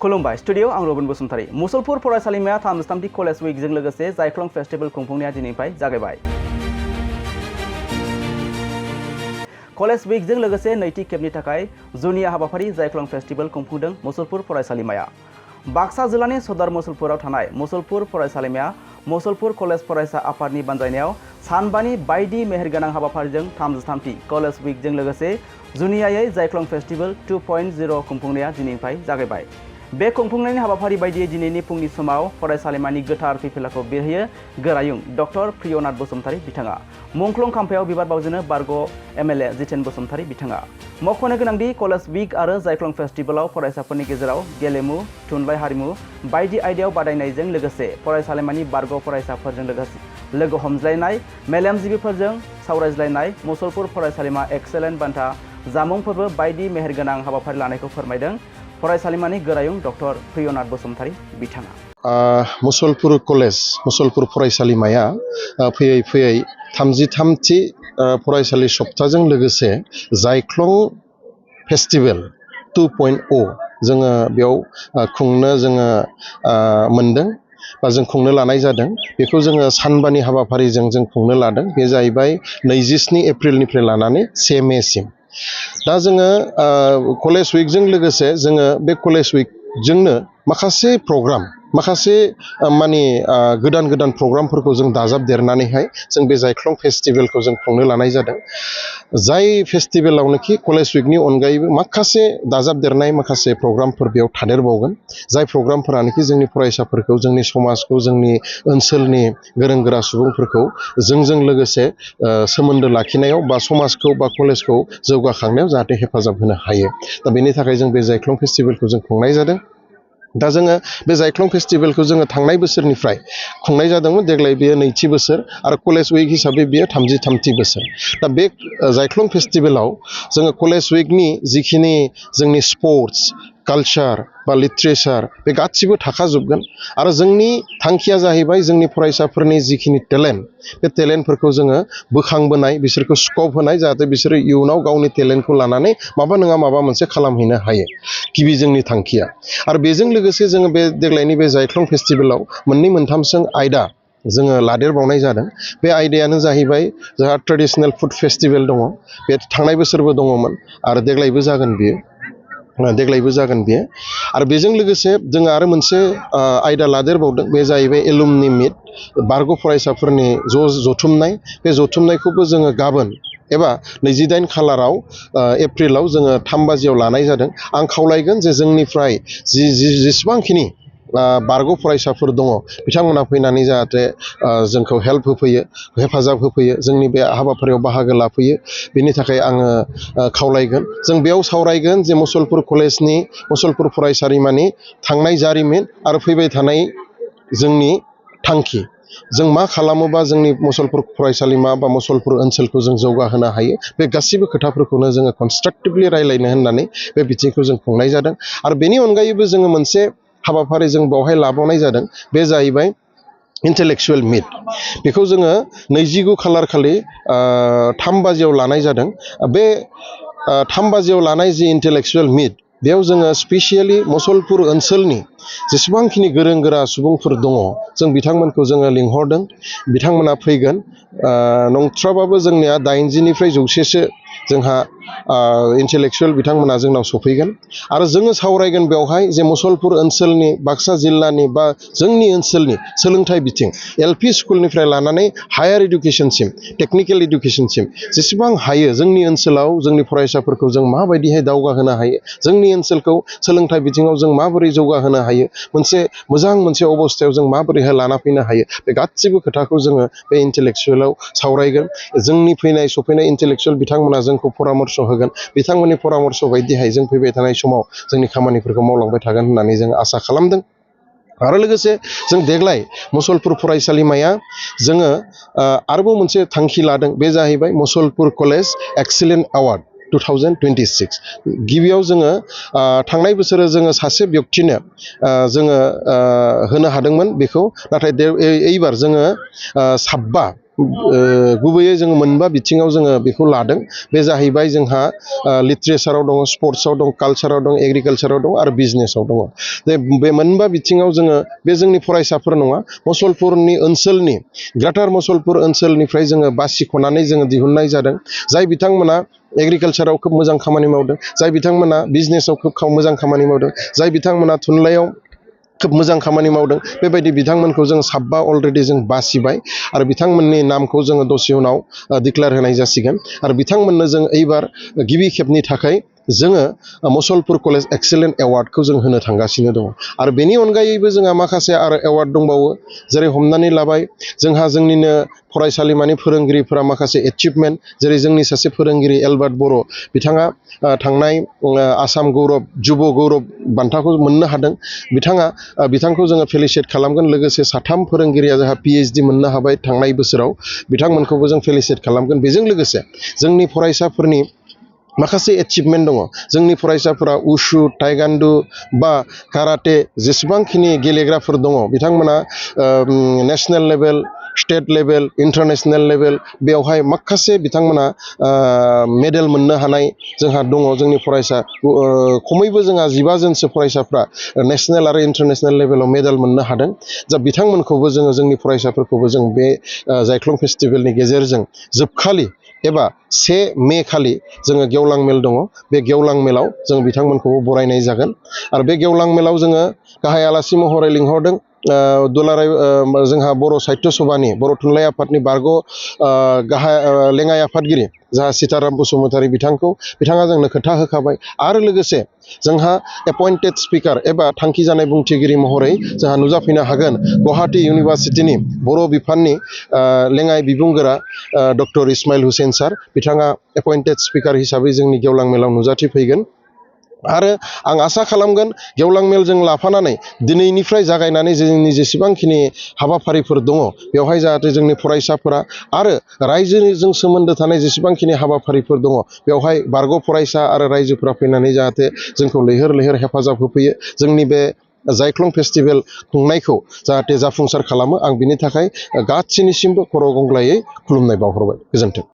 खुलुमबाय स्टुडियो आं Robin Basumatary Musalpur फरायसालिमाया 33थि college उइकजों लोगोसे जायख्लं फेस्टिवल खुंफुंनाया दिनैनिफ्राय जागायबाय। कलेज उइकजों लोगोसे नैथि खेबनि थाखाय जुनिया हाबाफारि जायख्लं फेस्टिवल खुंफुंदों मुसलपुर फरायसालिमाया। बाक्सा जिल्लानि सदर मुसलपुराव थानाय मुसलपुर फरायसालिमाया मुसलपुर कलेज फरायसा आफादनि बानजायनायाव सानबानि बायदि मेहेरगोनां हाबाफारिजों 33थि कलेज उइकजों लोगोसे जुनियायै जायख्लं फेस्टिवल 2.0 खुंफुंनाया दिनैनिफ्राय जागायबाय। बे खुंफुंनायनि हाबाफारि बायदियै दिनैनि फुंनि समाव फरायसालिमानि गोथार फिरफिलाखौ बिरहोयो गोरायुं डक्टर प्रियनाथ बसुमतारी बिथाङा। मुंख्लं खाम्फायाव बिबार बावजेनो बारग' एमएलए जितेन बसुमतारी बिथाङा। मख'नो गोनांदि कलेज उइक आरो जायख्लं फेस्टिवलाव फरायसाफोरनि गेजेराव गेलेमु, थुनलाइ हारिमु बायदि आयदायाव बादायनायजों लोगोसे फरायसालिमानि बारग' फरायसाफोरजों लोगो हमज्लायनाय, मेलेमजिबिफोरजों सावरायज्लायनाय, मुसलपुर फरायसालिमा एक्सेलेन्ट बान्था, जामुं फोरबो बायदि मेहेरगोनां हाबाफारि लानायखौ फोरमायदों फरायसालिमानि गोरायुं डक्टर प्रियनाथ बसुमतारी बिथाङा। मुसलपुर फरायसालिमाया फैयै फैयै 33थि फरायसालि सप्ताजों लोगोसे जायख्लं फेस्टिभेल 2.0 जोङो बेयाव खुंनो जोङो मोनदों बा जों खुंनो लानाय जादों। बेखौ जोङो सानबानि हाबाफारिजों जों खुंनो लादों। बे जाहैबाय 27 एप्रिलनिफ्राय लानानै 1 मेसिम। दा जोङो कलेज उइकजों लोगोसे जोङो बे कलेज उइकजोंनो माखासे प्रग्राम गोदान प्रग्रामफोरखौ जों दाजाबदेरनानैहाय जों बे जायख्लं फेस्टिभेलखौ जों खुंनो लानाय जादों। जाय फेस्टिभेलावनोखि कलेज उइकनि अनगायैबो माखासे दाजाबदेरनाय माखासे प्रग्रामफोर बेयाव थादेरबावगोन। जाय प्रग्रामफोरानोखि जोंनि फरायसाफोरखौ, जोंनि समाजखौ, जोंनि ओनसोलनि गोरों गोरा सुबुंफोरखौ जोंजों लोगोसे सोमोन्दो लाखिनायाव बा समाजखौ बा कलेजखौ जौगाखांनायाव जाहाथे हेफाजाब होनो हायो। दा बेनि थाखाय जों बे जायख्लं फेस्टिभेलखौ जों खुंनाय जादों। दा जोङो बे जायख्लं फेस्टिभेलखौ जोङो थांनाय बोसोरनिफ्राय खुंनाय जादोंमोन। देग्लाय बेयो 2थि बोसोर आरो कलेज उइक हिसाबै बेयो 33थि बोसोर। दा बे जायख्लं फेस्टिभेलाव जोङो कलेज उइकनि जिखिनि जोंनि स्पर्ट्स, कालचार बा लिटारेचार बे गासिबो थाखाजोबगोन आरो जोंनि थांखिया जाहैबाय जोंनि फरायसाफोरनि जिखिनि टेलेन्ट, बे टेलेन्टफोरखौ जोङो बोखांबोनाय, बिसोरखौ स्कप होनाय, जाहाथे बिसोरो इयुनाव गावनि टेलेन्टखौ लानानै माबा नङा माबा मोनसे खालामहैनो हायो। गिबि जोंनि थांखिया। आरो बेजों लोगोसे जोङो बे देग्लायनि बे जायख्लं फेस्टिभेलाव 2-3 आयदा जोङो लादेरबावनाय जादों। बे आयदायानो जाहैबाय जोंहा ट्रेडिशनेल फुड फेस्टिभेल दङ। बे थांनाय बोसोरबो दङमोन आरो देग्लायबो जागोन बियो। आरो बेजों लोगोसे जोङो आरो मोनसे आयदा लादेरबावदों। बे जाहैबाय एलुमनि मिट, बारग' फरायसाफोरनि जथुमनाय। बे जथुमनायखौबो जोङो गाबोन एबा 28 खालाराव एप्रिलाव जोङो 3 बाजियाव लानाय जादों। आं खावलायगोन जे जोंनिफ्राय जेसेबांखिनि बारग' फरायसाफोर दङ बिथांमोना फैनानै जाहाथे जोंखौ हेफाजाब होफैयो, जोंनि बे हाबाफारियाव बाहागो लाफैयो। बेनि थाखाय आङो खावलायगोन। जों बेयाव सावरायगोन जे मुसलपुर फरायसालिमानि थांनाय जारिमिन आरो फैबाय थानाय जोंनि थांखि। जों मा खालामोबा जोंनि मुसलपुर फरायसालिमा बा मुसलपुर ओनसोलखौ जों जौगाहोनो हायो, बे गासिबो खोथाफोरखौनो जोङो कनस्ट्राक्टिभलि रायलायनो होननानै बे बिथिंखौ जों खुंनाय जादों। आरो बेनि अनगायैबो जोङो मोनसे हाबाफारि जों बावहाय लाबावनाय जादों। बे जाहैबाय इन्टेलेक्सुवेल मिट। बेखौ जोङो 29 खालार खालि 3 बाजियाव लानाय जादों। बे 3 बाजियाव लानाय जि इन्टेलेक्सुवेल मिट, बेयाव जोङो स्पेसियेलि मुसलपुर ओनसोलनि जेसेबांखिनि गोरों गोरा सुबुंफोर दङ जों बिथांमोनखौ जोङो लिंहरदों। बिथांमोना फैगोन। नंथ्राबाबो जोंनिया 80निफ्राय 100सो जोंहा इन्टेलेक्सुवेल बिथांमोना जोंनाव सफैगोन। आरो जोङो सावरायगोन बेवहाय जे मुसलपुर ओनसोलनि, बाक्सा जिल्लानि बा जोंनि ओनसोलनि सोलोंथाइ बिथिं, एलपि स्कुलनिफ्राय लानानै हायार इडुकेसनसिम, टेकनिकेल इडुकेसनसिम जेसेबां हायो जोंनि ओनसोलाव जोंनि फरायसाफोरखौ जों माबायदिहाय दावगाहोनो हायो, जोंनि ओनसोलखौ सोलोंथाइ बिथिङाव जों माबोरै जौगाहोनो हायो, मोनसे अबस्थायाव जों माबोरैहाय लाना फैनो हायो, बे गासिबो खोथाखौ जोङो बे इन्टेलेक्सुवेलाव सावरायगोन। जोंनि सफैनाय इन्टेलेक्सुवेल बिथांमोना जोंखौ परामर्श होगोन। बिथांमोननि परामर्श बायदिहाय जों फैबाय थानाय समाव जोंनि खामानिफोरखौ मावलांबाय थागोन होननानै जों आसा खालामदों। आरो लोगोसे जों देग्लाय मुसलपुर फरायसालिमाया जोङो आरोबाव मोनसे थांखि लादों। बे जाहैबाय मुसलपुर कलेज एक्सिलेन्ट एवार्ड 2026। गिबियाव जोङो थांनाय बोसोराव जोङो सासे व्यक्तिनो जोङो होनो हादोंमोन बेखौ। नाथाय एइबार जोङो 7 गुबैयै जोङो मोनबा बिथिङाव जोङो बेखौ लादों बे जाहैबाय जोंहा लिटारेचाराव दङ स्पर्ट्सआव दं कालचाराव दं एग्रिकालचाराव दं आरो बिजनेसाव दङ बे मोनबा बिथिङाव जोङो बे जोंनि फरायसाफोर नङा मुसलपुरनि ओनसोलनि ग्रेटार मुसलपुर ओनसोलनिफ्राय जोङो बासिख'नानै जोङो दिहुननाय जादों जाय बिथांमोना एग्रिकालचाराव खोब मोजां खामानि मावदों जाय बिथांमोना बिजनेसाव खोब मोजां खामानि मावदों जाय बिथांमोना थुनलाइयाव खोब मोजां खामानि मावदों बेबायदि बिथांमोनखौ जों साबा अलरेडि जों बासिबाय आरो बिथांमोननि नामखौ जोङो दसे उनाव डिक्लेयार होनाय जासिगोन आरो बिथांमोननो जों एइबार गिबि खेबनि थाखाय जोङो मुसलपुर कलेज एक्सेलेन्ट एवार्डखौ जों होनो थांगासिनो दङ आरो बेनि अनगायैबो जोंहा माखासे आरो एवार्ड दंबावो जेरै हमनानै लाबाय जोंहा जोंनिनो फरायसालिमानि फोरोंगिरिफोरा माखासे एचिभमेन्ट जेरै जोंनि सासे फोरोंगिरि एलबार्ट बर' बिथाङा थांनाय आसाम गौरब जुब गौरब बान्थाखौ मोननो हादों बिथांखौ जोङो फेलिसियेट खालामगोन लोगोसे साथाम फोरोंगिरिया जोंहा PhD मोननो हाबाय थांनाय बोसोराव बिथांमोनखौबो जों फेलिसियेट खालामगोन बेजों लोगोसे जोंनि फरायसाफोरनि माखासे एचिभमेन्ट दङ जोंनि फरायसाफोरा उशु टाइगान्डु बा काराटे जेसेबांखिनि गेलेग्राफोर दङ बिथांमोना national level state level international level बेवहाय माखासे बिथांमोना मेडेल मोननो हानाय जोंहा दङ जोंनि फरायसा खमैबो जोंहा 15 जनसो फरायसाफ्रा नेशनेल आरो इन्टारनेशनेल लेभेलाव मेडेल मोननो हादों जा बिथांमोनखौबो जोंनि फरायसाफोरखौबो जों बे जायख्लं फेस्टिभेलनि गेजेरजों जोबखालि एबा 1 मे खालि जोङो गेवलां मेल दङ बे गेवलां मेलाव जों बिथांमोनखौबो बरायनाय जागोन आरो बे गेवलां मेलाव जोङो गाहाय आलासि महरै लिंहरदों दुलाराय जोंहा बर' साहित्य सभानि बर' थुनलाइ आफादनि बारग' गाहाय लेङाइ आफादगिरि जाहा सीताराम बसुमतारी बिथाङा जोंनो खोथा होखाबाय आरो लोगोसे जोंहा एपइन्टेड स्पिकार एबा थांखि जानाय बुंथिगिरि महरै जोंहा नुजाफैनो हागोन गुवाहाटी इउनिभार्सिटिनि बर' बिफाननि लेङाइ बिबुंगोरा डक्टर इस्माइल हुसैन सार बिथाङा एपइन्टेड स्पिकार हिसाबै जोंनि गेवलां मेलाव नुजाथिफैगोन आरो आं आसा खालामगोन गेवलां मेलजों लाफानानै दिनैनिफ्राय जागायनानै जोंनि जेसेबांखिनि हाबाफारिफोर दङ बेवहाय जाहाथे जोंनि फरायसाफोरा आरो रायजोजों सोमोन्दो थानाय जेसेबांखिनि हाबाफारिफोर दङ बेवहाय बारग' फरायसा आरो रायजोफोरा फैनानै जाहाथे जोंखौ लैहोर लैहोर हेफाजाब होफैयो जोंनि बे जायख्लं फेस्टिभेल खुंनायखौ जाहाथे जाफुंसार खालामो आं बिनि थाखाय गासैनिसिमबो खर' गंग्लायै खुलुमनाय बावहरबाय गोजोन्थों